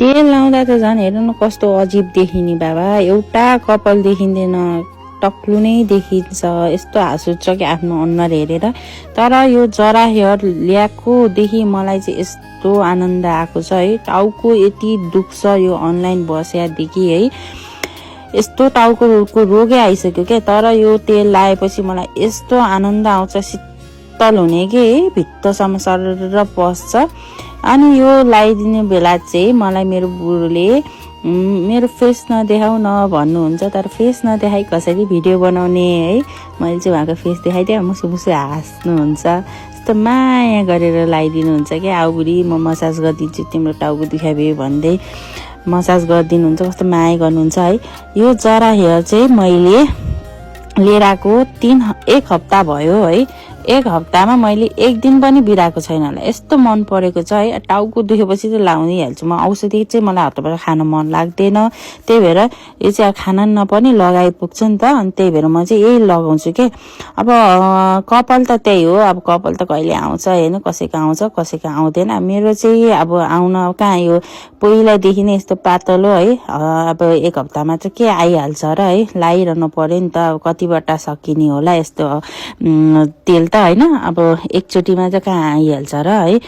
तेल लाउँदा त झन् हेर्नु न कस्तो अजिब देखिने बाबा, एउटा कपाल देखिँदैन, टक्लु नै देखिन्छ। यस्तो हाँस उठ्छ कि आफ्नो अनुहार हेरेर। तर यो जरा हेयर ल्याएकोदेखि मलाई चाहिँ यस्तो आनन्द आएको छ है। टाउको यति दुख्छ यो अनलाइन बस्यादेखि है, यस्तो टाउको रोगै आइसक्यो क्या। तर यो तेल लाएपछि मलाई यस्तो आनन्द आउँछ, शीतल हुने के भित्रसम्म सर पस्छ। अनि यो लगाइदिने बेला चाहिँ मलाई मेरो बुढोले मेरो फेस नदेखाउ न भन्नुहुन्छ, तर फेस नदेखाइ कसरी भिडियो बनाउने है। मैले चाहिँ उहाँको फेस देखाइदिएँ, मुसु मुसु हाँस्नुहुन्छ, यस्तो माया गरेर लगाइदिनुहुन्छ क्या। आउ बुढी म मसाज गरिदिन्छु तिम्रो टाउको दुखाइ भयो भन्दै मसाज गरिदिनुहुन्छ, कस्तो माया गर्नुहुन्छ है। यो जरा हेयर चाहिँ मैले लिएर आएको 1 हप्ता भयो है। 1 हप्तामा मैले 1 दिन पनि बिराएको छैन होला, यस्तो मन परेको छ है। टाउको दुखेपछि चाहिँ लाउनै हाल्छु म। औषधि चाहिँ मलाई हतपत खान मन लाग्दैन, त्यही भएर यो चाहिँ खाना नपनि लगाइ पुग्छ नि त। अनि त्यही भएर म चाहिँ यही लगाउँछु के। अब कपाल त त्यही हो, अब कपाल त कहिले आउँछ होइन, कसैको आउँछ कसैको आउँदैन। मेरो चाहिँ अब आउन कहाँ, यो पहिलादेखि नै यस्तो पातलो है। अब 1 हप्तामा चाहिँ के आइहाल्छ र है, लाइरहनु पर्यो नि त। अब कतिवटा सकिने होला यस्तो तेल त होइन, अब एकचोटिमा चाहिँ कहाँ आइहाल्छ र है।